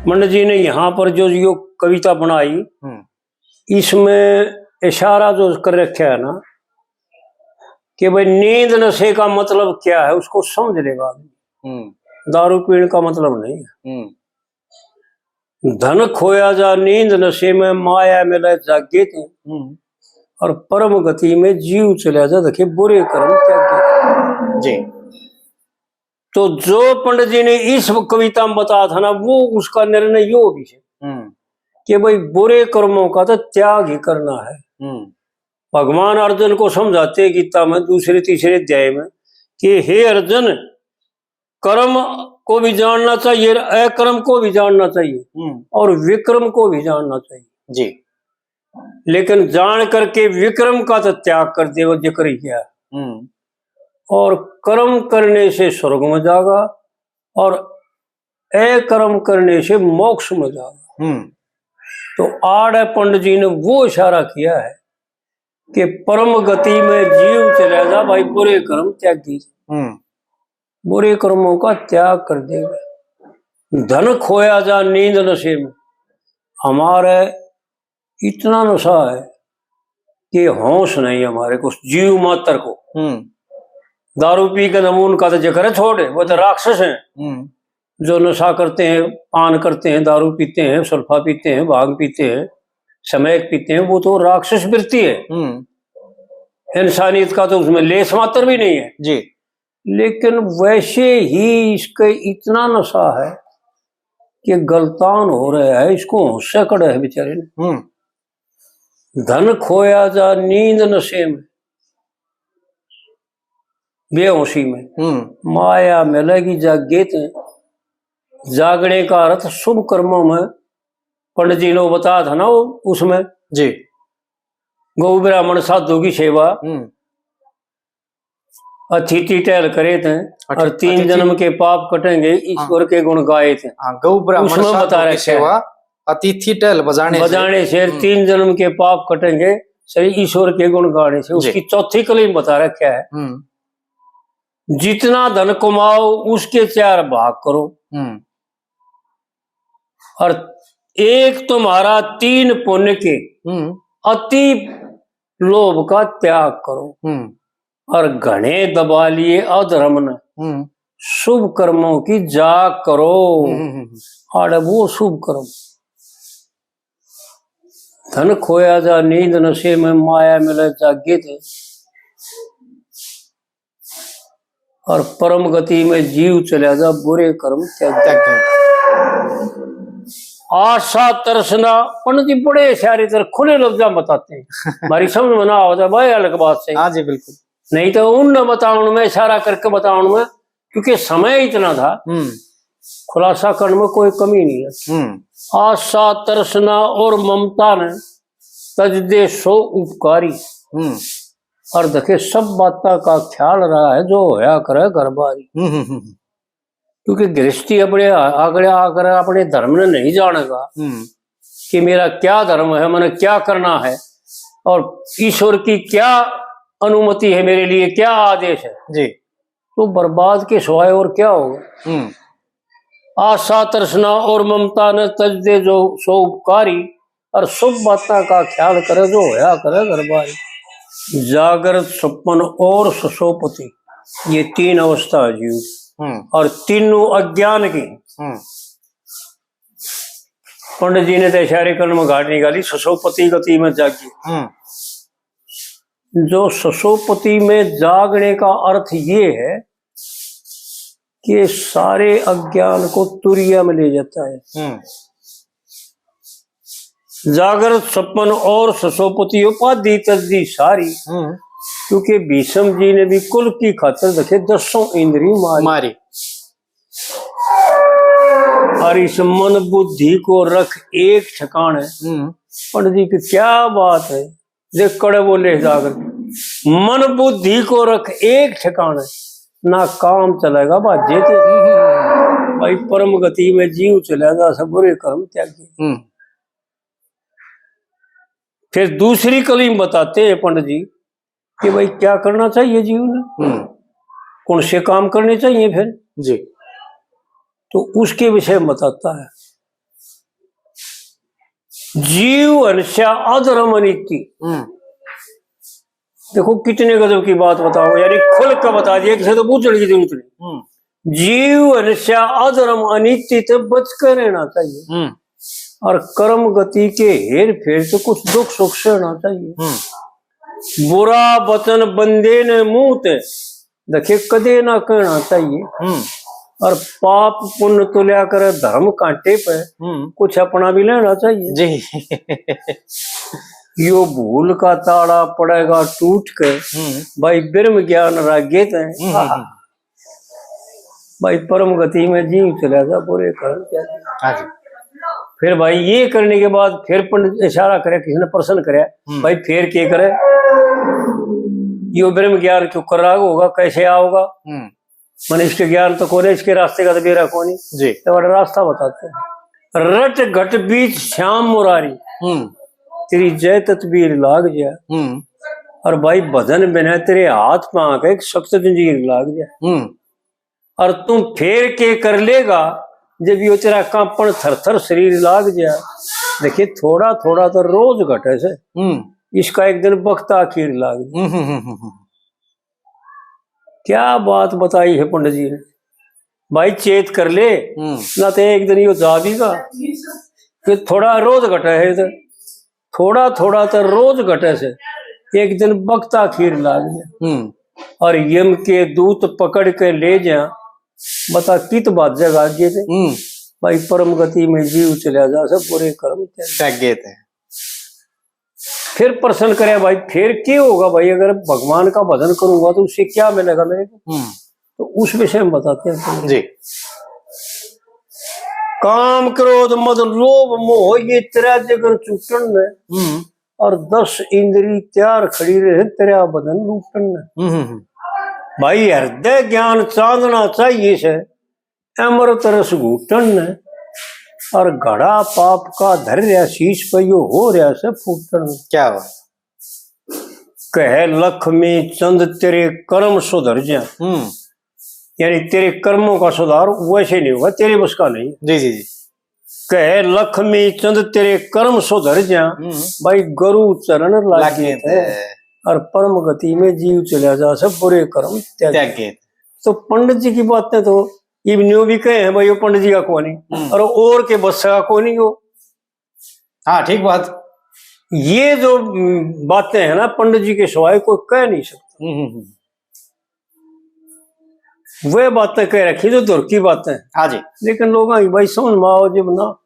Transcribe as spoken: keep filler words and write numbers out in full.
पंडित जी ने यहाँ पर जो यो कविता बनाई, हम्म। इसमें इशारा जो कर रखा है ना कि भाई, नींद नशे का मतलब क्या है, उसको समझ लेगा आदमी। हम्म। दारू पीने का मतलब नहीं है। हम्म। धन खोया जा नींद नशे में, माया मिले जागे ते। हम्म। और परम गति में जीव चला जा, देखे बुरे कर्म त्यागे। जी। तो जो पंडित जी ने इस कविता में बताया था ना, वो उसका निर्णय यो भी है हम्म। कि भाई, बुरे कर्मों का तो त्याग ही करना है। हम्म। भगवान अर्जुन को समझाते हैं गीता में दूसरे तीसरे अध्याय में कि हे अर्जुन, कर्म को भी जानना चाहिए, अकर्म को भी जानना चाहिए हम्म। और विकर्म को भी जानना चाहिए। जी। लेकिन जान करके विकर्म का तो त्याग कर दे, वो जिक्र ही किया। हम्म। और कर्म करने से स्वर्ग में जागा और अकर्म करने से मोक्ष में जागा। हम्म। तो आड़े पंडित जी ने वो इशारा किया है कि परम गति में जीव चला जा, भाई, बुरे कर्म त्यागी। हम्म। बुरे कर्मों का त्याग कर देगा। धन खोया जा नींद नशे में, हमारे इतना नशा है कि होश नहीं हमारे को, जीव मात्र को। हम्म। दारू पी के नमून का तो जिक्र है, छोड़े, वो तो राक्षस हैं। हम्म। जो नशा करते हैं, पान करते हैं, दारू पीते हैं, सुल्फा पीते हैं, भांग पीते हैं, स्मैक पीते हैं, वो तो राक्षस वृत्ति है। हम्म। इंसानियत का तो उसमें लेस मात्र भी नहीं है। जी। लेकिन वैसे ही इसके इतना नशा है कि गलतान हो रहा है, इसको होश से कड़े है बेचारे ने। हम्म। धन खोया जा नींद नशे में, बेहोशी में, हम्म। माया मिलेगी जागे ते। जागने का अर्थ शुभ कर्मों में, पंडित जी ने वो बताया था ना, वो उसमें जी। गौ ब्राह्मण साधु की सेवा, हम्म। अतिथि टहल करे थे, अति-, और तीन अतिथि जन्म के पाप कटेंगे, हाँ। ईश्वर के गुण गाए थे। हाँ, गौ ब्राह्मण उसमें साधु बता की रखा है। सेवा, अतिथि टहल बजाने से। बजाने से हम्म। तीन जन्म के पाप कटेंगे, सही ईश्वर के गुण गाने से। जी। उसकी चौथी कली में बता रखा है, हम्म। जितना धन कमाओ, उसके चार भाग करो। हम्म। और एक तुम्हारा तीन पुण्य के, हम्म। अति लोभ का त्याग करो। हम्म। और घने दबा लिए अधर्म ने, हम्म। शुभ कर्मों की जाग करो। हम्म, हम्म, हम्म। आड़े वो शुभ कर्म। धन खोया जा नींद नशे में, माया मिले जागे ते। और परम गति में जीव चला जा, बुरे कर्म त्याग दे। आशा तृष्णा, पंडित जी बड़े सारे तर खुले लफ्जा में बताते हैं। हमारी समझ में ना आवता भाई, अलग बात से। हाँ जी, बिल्कुल। नहीं तो उन बतावन में, इशारा करके बतावन में, क्योंकि समय इतना था, हम्म। खुलासा करने में कोई कमी नहीं है। हम्म। आशा तृष्णा और ममता ने तज दे सो उपकारी। हम्म। और देखे सब बातों का ख्याल रहा है, जो होया करे घर बारी। हम्म, हम्म, हम्म। क्योंकि गृहस्थी अपने आ-, आगले आकर अपने धर्म ने नहीं जानेगा हम्म। कि मेरा क्या धर्म है, मैंने क्या करना है और ईश्वर की क्या अनुमति है मेरे लिए, क्या आदेश है। जी। तो बर्बाद के सिवाय और क्या होगा? हम्म। आशा तृष्णा और ममता ने तज दे जो सो उपकारी, और शुभ बातों का ख्याल करे जो होया करे घर बारी। जागृत, सपन और ससोपति, ये तीन अवस्था है जीव की। हम्म। और तीनों अज्ञान की। हम्म। पंडित जी ने तो इशारे करने में घाट निकाली, ससोपति गति में जागी। हम्म। जो ससोपति में जागने का अर्थ ये है कि सारे अज्ञान को तुरिया में ले जाता है। हम्म। जागृत, सपन और ससोपति उपाधि तज दी सारी। हम्म। क्योंकि भीष्म जी ने भी कुल की खातर देखे दसों इंद्री मारी। मारी। और इस मन बुद्धि को रख एक ठिकाने। हम्म। पंडित जी की क्या बात है, देख कड़े बोले जाकर, मन बुद्धि को रख एक ठिकाने, ना काम चलेगा भाजे ते। हम्म। भाई परम गति में जीव चला जा, सब बुरे कर्म त्यागे। हम्म। फिर दूसरी कली में बताते हैं पंडित जी कि भाई क्या करना चाहिए जीव ने, हम्म। कौन से काम करने चाहिए फिर। जी। तो उसके विषय में बताता है। जीव हंस्या अधर्म अनीति। हम्म। देखो, कितने गजब की बात बताओ यार, ये खुल के बता दिया, किसी तो बूझण की जरूरत नहीं। हम्म। जीव हंस्या अधर्म अनीति ते बच के रहना चाहिए। हम्म। और कर्म गति के हेर फेर से कुछ दुख सुख सहना चाहिए। हम्म। बुरा वचन बंदे ने मुंह ते देखे कदे ना कहना चाहिए। हम्म। और पाप पुण्य तुल्या करे धर्म कांटे पे, हम्म। कुछ अपना भी लेना चाहिए। जी। यो भूल का ताला पड़ेगा टूट के, हम्म। भाई ब्रह्म ज्ञान रागे ते। हम्म, हम्म, हम्म। भाई परम गति में जीव चला जा, बुरे कर्म त्याग। हाँ जी। फिर भाई ये करने के बाद फिर पंडित इशारा करे, किसी ने प्रश्न करे, हम्म। भाई फिर के करे? यो ब्रह्म ज्ञान क्यों कर रहा होगा, कैसे आओगा? हम्म। मैंने इसके ज्ञान तो कोने, इसके रास्ते का तो बेरा कोनी। जी। तो बड़ा रास्ता बताते हैं। रट घट बीच श्याम मुरारी, हम्म। तेरी जय तदबीर लाग जा। हम्म। और भाई भजन बिना तेरे हाथ पां के एक सख्त जंजीर लाग जा। हम्म। और तू फेर के कर लेगा जब यो तेरा कांपण थर थर शरीर लाग जा। देखिए, थोड़ा थोड़ा तो रोज घटे से, हम्म। इसका एक दिन वक्त आखिर लाग जा। हम्म, हम्म, हम्म, हम्म। क्या बात बताई है पंडित जी ने। भाई चेत कर ले, हम्म। ना तो एक दिन यो जा भी गा। फिर थोड़ा रोज घटे है इधर, थोड़ा थोड़ा तो रोज घटे से, एक दिन वक्त आखिर लाग जा। हम्म। और यम के दूत पकड़ के ले जा, बता कित बात जगह आगे थे। हम्म। भाई परम गति में जीव चला जा, सब बुरे कर्म त्याग। त्यागे थे। फिर प्रश्न करे, भाई फिर के होगा भाई, अगर भगवान का भजन करूंगा तो उससे क्या मिलेगा मेरे को? हम्म। तो उस विषय में बताते हैं तुमने। जी। काम क्रोध मद लोभ मोह ये तेरा जगर चूटन ने, हम्म। और दस इंद्री तैयार खड़ी रहे तेरा बदन लूटन ने। हम्म, हम्म, हम्म। भाई हृदय ज्ञान चांदना चाहिए से, अमृत रस घूटन ने, और घड़ा पाप का धर रहा शीश पे यो हो रहा से फूटन। क्या बात। कहे लक्ष्मी चंद तेरे कर्म सुधर जा। हम्म। यानी तेरे कर्मों का सुधार वैसे नहीं होगा, तेरे बस का नहीं। जी, जी, जी। कहे लक्ष्मी चंद तेरे कर्म सुधर जा, हम्म। भाई गुरु चरण लागे लागे थे। थे। और परम गति में जीव चला जा, सब बुरे कर्म त्यागे। त्यागे। तो पंडित जी की बातें तो इब न्यू भी कहे हैं भाई, यो पंडित जी का कोनी, हम्म। और, और के बस का कोनी हो। हाँ, ठीक बात। ये जो, हम्म, बातें हैं ना, पंडित जी के सिवाय कोई कह नहीं सकता। हम्म, हम्म, हम्म। वे बातें कह रखी जो धुर की बातें। हाँ जी। लेकिन लोग भाई समझ में आओ जब ना।